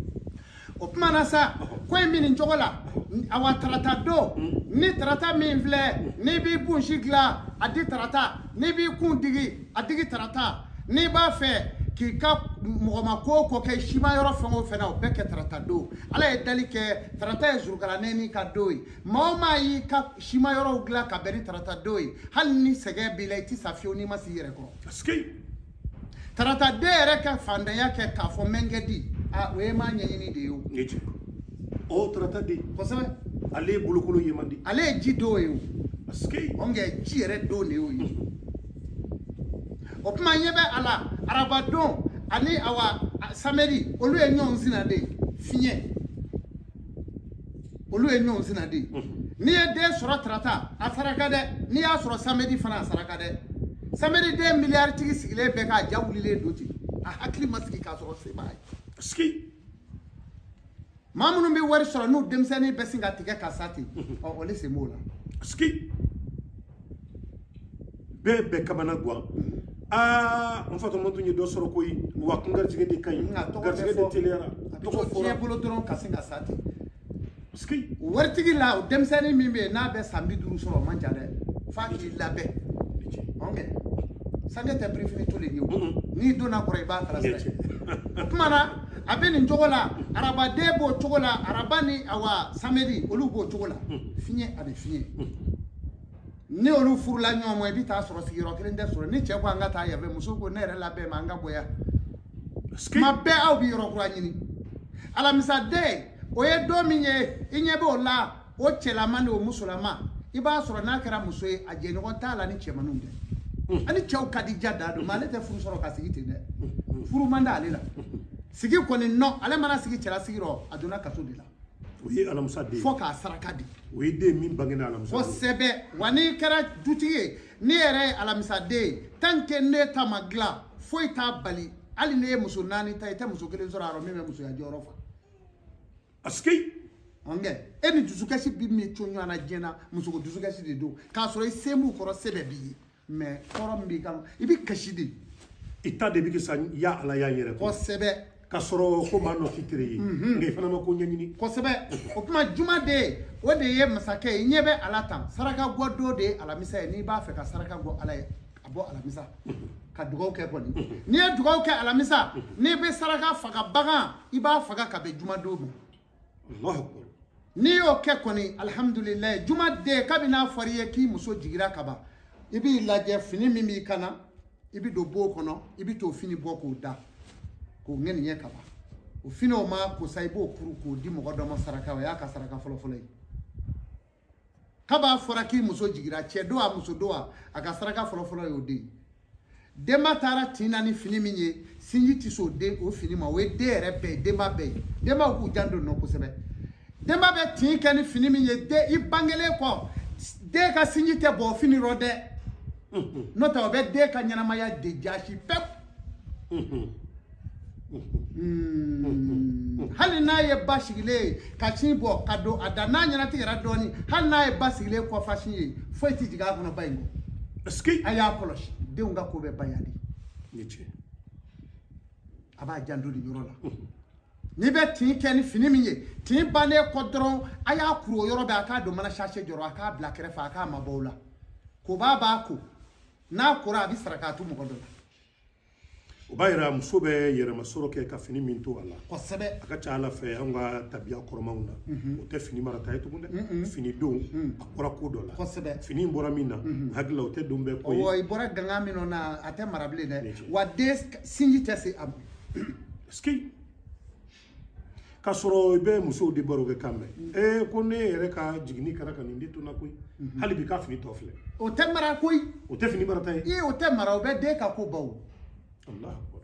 C: O tuma na sa, ko in bɛ nin cogo la. Awa, tarata don, ni tarata min filɛ, n'i b'i kunsi dilan, a di tarata. N'i b'i kun digi, a digi tarata. N'i b'a fɛ k'i ka mɔgɔma ko o ko kɛ, siman yɔrɔ fɛn o fɛn na, o bɛɛ kɛ tarata don. Ala ye dali kɛ, tarata ye zurukalanɛni ka don ye. Maa o maa y'i ka siman yɔrɔw dilan ka bɛn ni tarata don ye, hali ni sɛgɛn b'i la, i ti sa fiyewu n'i ma s'i yɛrɛ kɔrɔ.
B: Est-ce que
C: Tarata den yɛrɛ ka fantanya kɛ k'a fɔ mɛnkɛ di, a o ye maa ɲɛɲini de ye o.
B: Ni ce. O tarata den,
C: Kosɛbɛ.
B: ale ye bolokolo ye man di.
C: Ale ye ji don ye o.
B: Est-ce que
C: Ɔnkɛ ji yɛrɛ don de y'o ye. O tuma, ɲɛ bɛ a la, araba don ani, awa, samedi, olu ye ɲɔgɔn sina de ye, fiɲɛ, olu ye ɲɔgɔn sina de ye. N'i ye den sɔrɔ tarata, a saraka dɛ. N'i y'a sɔrɔ samedi fana, a saraka dɛ. Samedi den, miliyaritigi sigilen bɛɛ k'a ja wulilen don ten, a hakili ma sigi k'a sɔrɔ se b'a ye.
B: Est-ce que
C: Maa minnu bɛ wari sɔrɔ n'u denmisɛnnin bɛ sin ka tigɛ ka sa ten, ɔ, olu sen b'o la.
B: Est-ce que bɛɛ bɛ kamana gan? Aa, n fatɔma tun ye dɔ sɔrɔ koyi, wa kun garijɛgɛ de ka ɲi.
C: Nka tɔgɔ bɛ
B: Garijɛgɛ de
C: fɔ.
B: teliyara.
C: A bɛ
B: Tɔgɔ
C: to diɲɛ
B: fɔra.
C: bolo dɔrɔn ka sin ka sa ten.
B: Est-ce que
C: Waritigi la, o denmisɛnnin min bɛ yen n'a bɛ san 50 sɔrɔ, o man ca dɛ, f'a k'i labɛn.
B: Ni ce.
C: Ɔnkɛ sange tɛ birifini tolen ye o. N'i donna kɔrɔ, i b'a kala
B: Ni
C: sira
B: ce.
C: ye. O tuma na a bɛ nin cogo la, arabaden b'o cogo la, araba ni awa samedi olu b'o cogo la, fiɲɛ ani fiɲɛ. Ni olu furula ɲɔgɔn ma, i bɛ taa sɔrɔ sigiyɔrɔ kelen tɛ sɔrɔ. Ni cɛ ko an ka taa yanfɛ, muso ko ne yɛrɛ labɛn ma, an ka bɔ yan. Tuma bɛɛ aw bɛ yɔrɔ kura ɲini. Alamisaden, o ye don min ye, i ɲɛ b'o la, o cɛlama ni o musolama, i b'a sɔrɔ n'a kɛra muso ye, a jɛɲɔgɔn t'a la ni cɛmaninw tɛ. Ani cɛw ka di ja dan don, mais ale tɛ furu sɔrɔ ka sigi ten dɛ. Furu man d'ale la, sigi kɔni nɔ. Ale mana sigi cɛlasigi rɔ, a donna kaso de la.
B: O ye alamisa den.
C: Fo k'a saraka di.
B: O ye den min bangena alamisa.
C: Kosɛbɛ. Wa n'i kɛra dutigi ye, n'i yɛrɛ ye alamisaden ye, tant que ne ta ma dilan, foyi t'a bali. Hali ne ye muso naani ta, i tɛ muso kelen sɔrɔ a yɔrɔ min bɛ musoya jɔyɔrɔ fa.
B: Parce que
C: ɔnkɛ e ni dusukasi bi min to ɲɔgɔn na diɲɛ na, musoko dusukasi de don, k'a sɔrɔ i sen b'u kɔrɔ, se bɛɛ b'i ye, mais tɔɔrɔ min b'i kan, i bɛ kasi de.
B: I ta de bɛ kɛ sa, ya ala y'an yɛrɛ.
C: Kosɛbɛ.
B: K'a sɔrɔ ko maa nɔ t'i tere ye, nka i fana ma ko ɲɛɲini.
C: Kosɛbɛ. O tuma jumaden, o de ye masakɛ ye. I ɲɛ bɛ ala tan, saraka bɔ don de ye alamisa ye. N'i b'a fɛ ka saraka bɔ ala ye, a bɔ alamisa ka dugawu kɛ kɔni. N'i ye dugawu kɛ alamisa, n'i bɛ saraka faga bagan, i b'a faga ka bɛn jumadon ma.
B: Allahu akbar.
C: N'i y'o kɛ kɔni, alihamudulilayi. Jumaden, kabini n'a fɔra i ye k'i muso jigira ka ban, i b'i lajɛ fini min b'i kan na, i bɛ don bon kɔnɔ, i bɛ t'o fini bɔ k'o da k'o ŋɛniɲɛ ka ban. O fini o ma ko sa, i b'o kuru k'o di mɔgɔ dɔ ma saraka. O y'a ka saraka fɔlɔfɔlɔ ye. Kaba fɔra k'i muso jigira, cɛ don a muso don a ka saraka fɔlɔfɔlɔ y'o den ye. Denba taara tin na ni fini min ye, sinji tɛ s'o den o fini ma. O ye den yɛrɛ bɛɛ ye, denba bɛɛ ye. Denbaw k'u janto nin na kosɛbɛ. Denba bɛ tin kɛ ni fini min ye, den i bangelen kɔ, den ka sinji tɛ bɔ o fini rɔ dɛ, n'o tɛ o bɛ den ka ɲɛnamaya de jasi pewu. Hali n'a ye ba sigilen ye ka sin bɔ ka don a da, n'a ɲɛnatigɛra dɔɔni, hali n'a ye ba sigilen kɔfa sin ye, foyi tɛ jigin a kɔnɔ ba in kɔ.
B: Est-ce que
C: A y'a kɔlɔsi, denw ka ko bɛ ba yan de.
B: Ni tiɲɛ.
C: A b'a janto nin yɔrɔ la. N'i bɛ tin kɛ ni fini min ye, tin bannen kɔ dɔrɔn, a y'a kuru o yɔrɔ bɛɛ, a k'a don mana sachet jɔrɔ, a k'a bila kɛrɛfɛ, a k'a mabɔ o la. Koba b'a ko, n'a kora, a bɛ saraka tu mɔgɔ dɔ la.
B: O b'a yira muso bɛ yɛrɛmasɔrɔ kɛ ka fini min to a la.
C: Kosɛbɛ.
B: A ka ca ala fɛ, anw ka tabiya kɔrɔmaw na, o tɛ fini marata ye tugun dɛ. Fini don, a bɔra ko dɔ la.
C: Kosɛbɛ.
B: Fini in bɔra min na, n hakili la o tɛ don bɛɛ ko ye.
C: Ɔwɔ, i bɔra gangan min na, a tɛ mara bilen
B: Ni
C: dɛ.
B: tiɲɛ.
C: Wa den sinji tɛ se a ma.
B: Est-ce que k'a sɔrɔ i bɛ musow de baro kɛ kan mɛn, ee, ko ne yɛrɛ ka jiginni kɛra ka nin de to n na koyi, hali bi k'a fini tɔ filɛ.
C: O tɛ mara koyi.
B: O tɛ fini marata ye.
C: I o tɛ mara, o bɛ den ka ko baw.
B: Allahu akbar.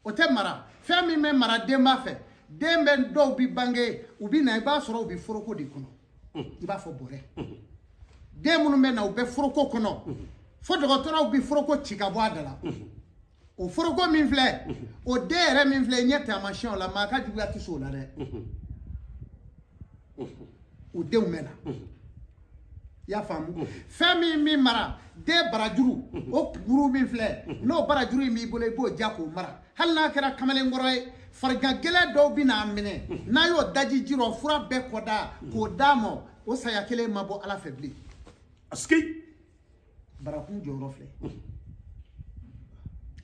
C: O tɛ mara. Fɛn min bɛ mara denba fɛ, den bɛ dɔw bi bange, u bɛ na, i b'a sɔrɔ u bɛ foroko de kɔnɔ, i b'a fɔ bɔrɛ. Den minnu bɛ na, u bɛ foroko kɔnɔ, fo dɔgɔtɔrɔw bɛ foroko ci ka bɔ a da la. O foroko min filɛ, o den yɛrɛ min filɛ, i ɲɛ taamasiyɛnw la, maa ka juguya tɛ se o la dɛ. O denw bɛ na, i y'a faamu? Fɛn min min mara den, barajuru, o kuru min filɛ, n'o barajuru in b'i bolo, i b'o ja k'o mara. Hali n'a kɛra kamalenkɔrɔ ye, farigan gɛlɛn dɔw bɛ n'a minɛ, n'a y'o daji ji rɔ, fura bɛɛ kɔda k'o d'a ma, o saya kelen ma bɔ ala fɛ bilen.
B: Est-ce que
C: Barakun jɔyɔrɔ filɛ.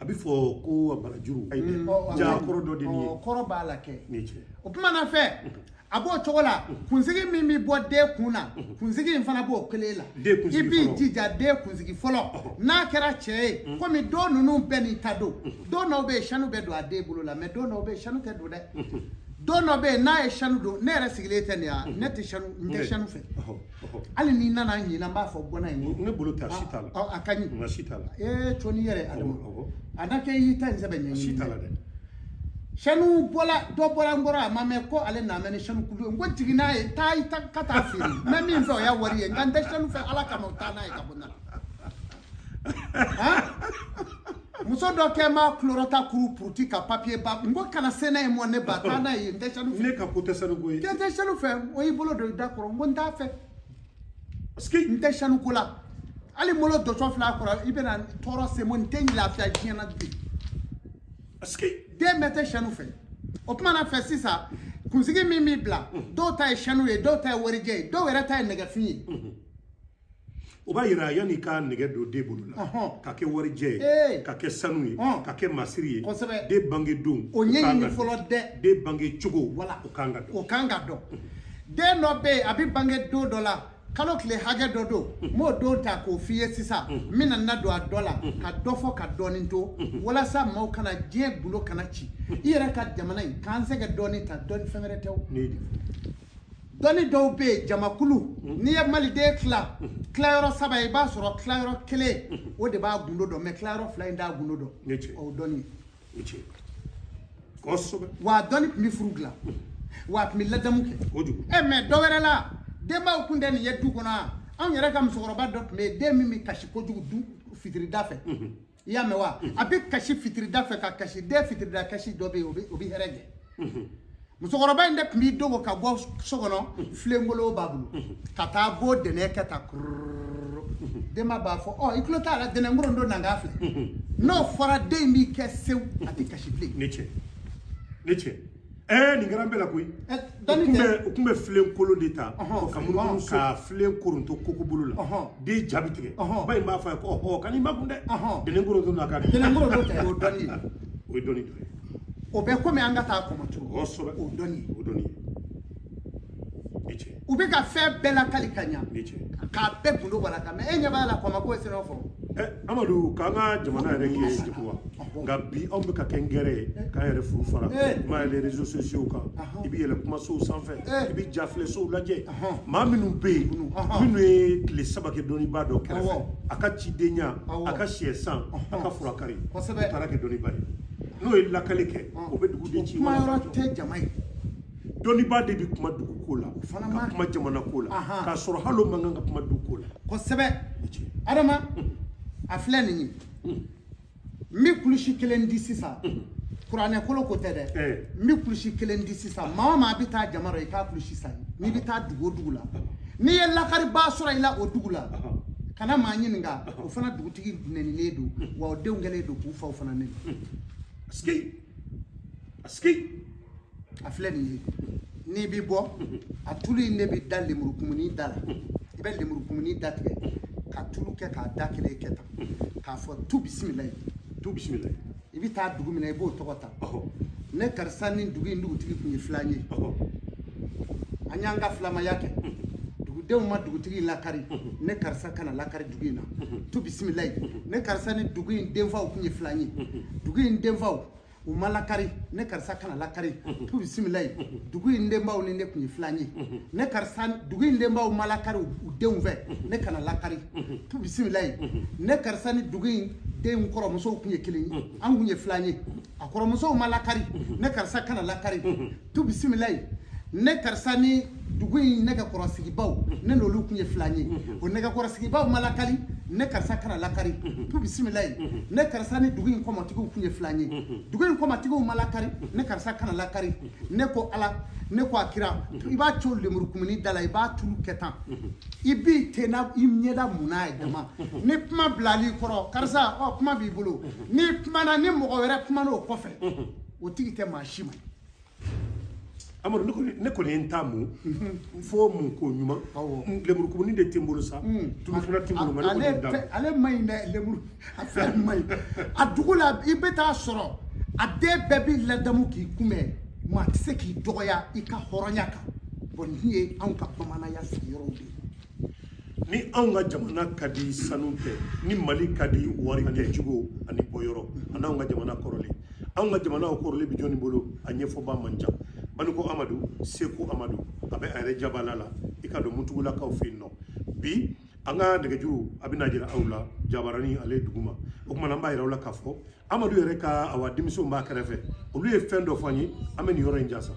B: A bɛ fɔ ko barajuru, ayi dɛ, ja kɔrɔ dɔ de nin ye.
C: Kɔrɔ b'a la kɛ.
B: Ni tiɲɛ.
C: O kuma na fɛ, a b'o cogo la. Kunsigi min bɛ bɔ den kun na, kunsigi in fana b'o kelen la.
B: Den kunsigi
C: I b'i
B: fɔlɔ.
C: jija den kunsigi fɔlɔ, n'a kɛra cɛ ye, komi dɔw ninnu bɛɛ n'i ta don. Don dɔw bɛ yen, sanu bɛ don a den bolo la, mais don dɔw bɛ yen, sanu tɛ don dɛ. Don dɔ bɛ yen, n'a ye sanu don, ne yɛrɛ sigilen tɛ nin ye, ne tɛ sanu, n tɛ sanu fɛ.
B: Ɔhɔ, ɔhɔ.
C: Hali n'i nana ɲinɛ, n b'a fɔ bɔ n'a ye.
B: Ne bolo tɛ, a si t'a la.
C: Ɔ, a ka ɲi.
B: Nka si t'a la.
C: Ee, cɔni yɛrɛ Adama.
B: Awɔ.
C: A na kɛ i y'i ta in sɛbɛn
B: A si
C: ɲɛɲini
B: t'a
C: dɛ.
B: la dɛ.
C: Sanu bɔla, dɔ bɔra n kɔrɔ, a ma mɛn ko ale na mɛn ni sanu kulu ye. N ko jigin n'a ye, taa i ta ka taa feere, n bɛ min fɛ, o y'a wari ye, nka n tɛ sanu fɛ. Ala kama, o taa n'a ye ka bɔ n na. Han, muso dɔ kɛ ma kulɔrɔta kuru puruti ka papiye ba, n ko kana se n'a ye mɔ, ne ba, taa n'a ye, n tɛ sanu fɛ.
B: Ne ka ko tɛ sanu ko ye.
C: N tɛ sanu fɛ, o y'i bolo don i da kɔrɔ. N ko n t'a fɛ.
B: Parce que
C: N tɛ sanu ko la. Hali n bolo dɔtɔ filɛ a kɔrɔ, i bɛna tɔɔrɔ se n ma, n tɛ n lafiya diɲɛ na bilen.
B: Parce que
C: Den bɛɛ tɛ sanu fɛ. O tuma na fɛ sisan, kunsigi min b'i bila, dɔw ta ye sanu ye, dɔw ta ye warijɛ ye, dɔw yɛrɛ ta ye nɛgɛfin ye.
B: O b'a yira yanni ka nɛgɛ don den bolo la, ka kɛ warijɛ ye, ka kɛ sanu ye, ka kɛ masiri ye, den bange don,
C: o ɲɛɲini fɔlɔ dɛ.
B: Den bange cogo, o kan ka dɔn.
C: O kan ka dɔn. Den dɔ bɛ yen, a bɛ bange don dɔ la, kalo tile hakɛ dɔ don, n b'o don ta k'o f'i ye sisan. N bɛna na don a dɔ la ka dɔ fɔ ka dɔɔnin to, walasa maaw kana diɲɛ gundo kana ci. I yɛrɛ ka jamana in k'an sɛgɛn dɔɔnin ta, dɔɔnin fɛn wɛrɛ tɛ o. Dɔnni dɔw bɛ yen, jamakulu, n'i ye maliden tila tilayɔrɔ saba ye, i b'a sɔrɔ tilayɔrɔ kelen o de b'a gundo dɔn, mais tilayɔrɔ fila in t'a gundo dɔn. O dɔnni
B: ye. Kosɛbɛ.
C: Wa dɔnni tun bɛ furu dilan, wa a tun bɛ ladamu kɛ. Ɛ mais dɔ wɛrɛ la, denbaw kun tɛ nin ye du kɔnɔ. Anw yɛrɛ ka musokɔrɔba dɔ tun bɛ yen, den min bɛ kasi kojugu du fitirida fɛ. I y'a mɛn wa? A bɛ kasi fitirida fɛ ka kasi, den fitirida kasi dɔ bɛ yen, o bɛ hɛrɛ jɛ. Musokɔrɔba in de tun b'i dogo ka bɔ so kɔnɔ, filenkolon b'a bolo, ka taa bɔ dɛnɛ kɛ tan kurururu. Denba b'a fɔ, ɔ i tulo t'a la, dɛnɛnkurun don na k'a filɛ. N'o fɔra, den in b'i kɛ sewu, a tɛ kasi bilen.
B: Ne cɛ, ne cɛ, nin kɛra n bɛɛ la koyi. U tun bɛ filen kolon de ta ka munumunu ka filen koronto koko bolo la, den ja bɛ tigɛ, ba in b'a fɔ a ye ko kan'i makun dɛ, dɛnɛnkurun don na k'a filɛ.
C: Dɛnɛnkurun don tɛ, o dɔnni ye.
B: O ye dɔnni dɔ ye.
C: O bɛ komi an ka taa kɔmɔturu.
B: Kosɛbɛ.
C: O dɔnni ye.
B: O dɔnni ye. Ni cɛ.
C: U bɛ ka fɛn bɛɛ lakali ka ɲa.
B: Ni cɛ.
C: K'a bɛɛ gundo walaka, mais e ɲɛ b'a la kɔmɔko ye sɛnɛ fɔ.
B: Amadu, k'an ka jamana yɛrɛ kɛ jagoya, nka bi anw bɛ ka kɛ ngɛrɛ ye k'an yɛrɛ furu fara. I m'a ye réseaux sociaux kan, i bɛ yɛlɛ kumasow sanfɛ, i bɛ jafilɛsow lajɛ. Maa minnu bɛ yen, minnu ye tile 3 kɛ dɔnnibaa dɔ kɛrɛfɛ, a ka cidenya, a ka siyɛ san, a ka furakari, o taara kɛ dɔnnibaa ye. N'o ye lakali kɛ, o bɛ dugu de ci.
C: Kuma yɔrɔ tɛ jama ye.
B: Dɔnnibaa de bɛ kuma duguko la, ka kuma jamana ko la, k'a sɔrɔ hali o man kan ka kuma duguko la.
C: Kosɛbɛ. Adama, a filɛ nin ye, n bɛ kulusi kelen di sisan, kuranɛ kolo ko tɛ dɛ, n bɛ kulusi kelen di sisan, maa o maa bɛ taa jama rɔ, i k'a kulusi san. N'i bɛ taa dugu o dugu la, n'i ye lakaribaa sɔrɔ i la o dugu la, kana maa ɲininka, o fana dugutigi nɛnilen don, wa o denw kɛlen don k'u faw fana nɛni. A filɛ nin ye, n'i bɛ bɔ, a tulu in de bɛ da lemurukumuni da la. I bɛ lemurukumuni da tigɛ ka tulu kɛ k'a da kelen kɛ tan, k'a fɔ tu bisimilayi.
B: Tu bisimilayi.
C: I bɛ taa dugu min na, i b'o tɔgɔ ta. Ne karisa ni dugu in dugutigi tun ye filan ye, an y'an ka filamaya kɛ, dugudenw ma dugutigi lakari, ne karisa kana lakari dugu in na. Tu bisimilayi. Ne karisa ni dugu in denfaw tun ye filan ye, dugu in denfaw u ma lakari, ne karisa kana lakari. Tu bisimilayi. Dugu in denbaw ni ne tun ye filan ye, ne karisa dugu in denbaw ma lakari u denw fɛ, ne kana lakari. Tu bisimilayi. Ne karisa ni dugu in denw kɔrɔmusow tun ye kelen ye, an tun ye filan ye, a kɔrɔmusow ma lakari, ne karisa kana lakari. Tu bisimilayi. Ne karisa ni dugu in nɛgɛkɔrɔsigibaw, ne n'olu tun ye filan ye, o nɛgɛkɔrɔsigibaw ma lakari, ne karisa kana lakari. Tu bisimilayi. Ne karisa ni dugu in kɔmɔtigiw tun ye filan ye, dugu in kɔmɔtigiw ma lakari, ne karisa kana lakari. Ne ko Ala, ne ko a kira, i b'a co lemurukumuni da la, i b'a tulu kɛ tan, i b'i tenna i ɲɛda mun n'a ye dama. Ni kuma bilal'i kɔrɔ, karisa, ɔ kuma b'i bolo, n'i kumana ni mɔgɔ wɛrɛ kumana o kɔfɛ, o tigi tɛ maa si ma.
B: Amadu, ne kɔni ye n ta mun fo mun ko ɲuman, lemurukumuni de tɛ n bolo sa, tulu fana tɛ n bolo, nka ne kɔni ye n ta mun.
C: Ale man ɲi dɛ, lemuru a fɛn man ɲi. A dugu la, i bɛ taa sɔrɔ a den bɛɛ b'i ladamu k'i kunbɛn, maa tɛ se k'i dɔgɔya i ka hɔrɔnya kan. Bon, nin ye anw ka bamananya sigiyɔrɔw de ye.
B: Ni anw ka jamana ka di sanu tɛ, ni Mali ka di wari tɛ, cogo ani bɔyɔrɔ, ani anw ka jamana kɔrɔlen, anw ka jamana kɔrɔlen bɛ jɔnni bolo, a ɲɛfɔba man ca. Baliko Amadu, Seko Amadu, a bɛ a yɛrɛ jabala la, i ka dɔn Mutugulakaw fɛ yen nɔ. Bi an ka nɛgɛjuru a bɛna jira aw la, jabarani ale dugu ma. O kumana an b'a yira aw la k'a fɔ Amadu yɛrɛ ka awa denmisɛnw b'a kɛrɛfɛ, olu ye fɛn dɔ fɔ an ye, an bɛ nin yɔrɔ in jasa.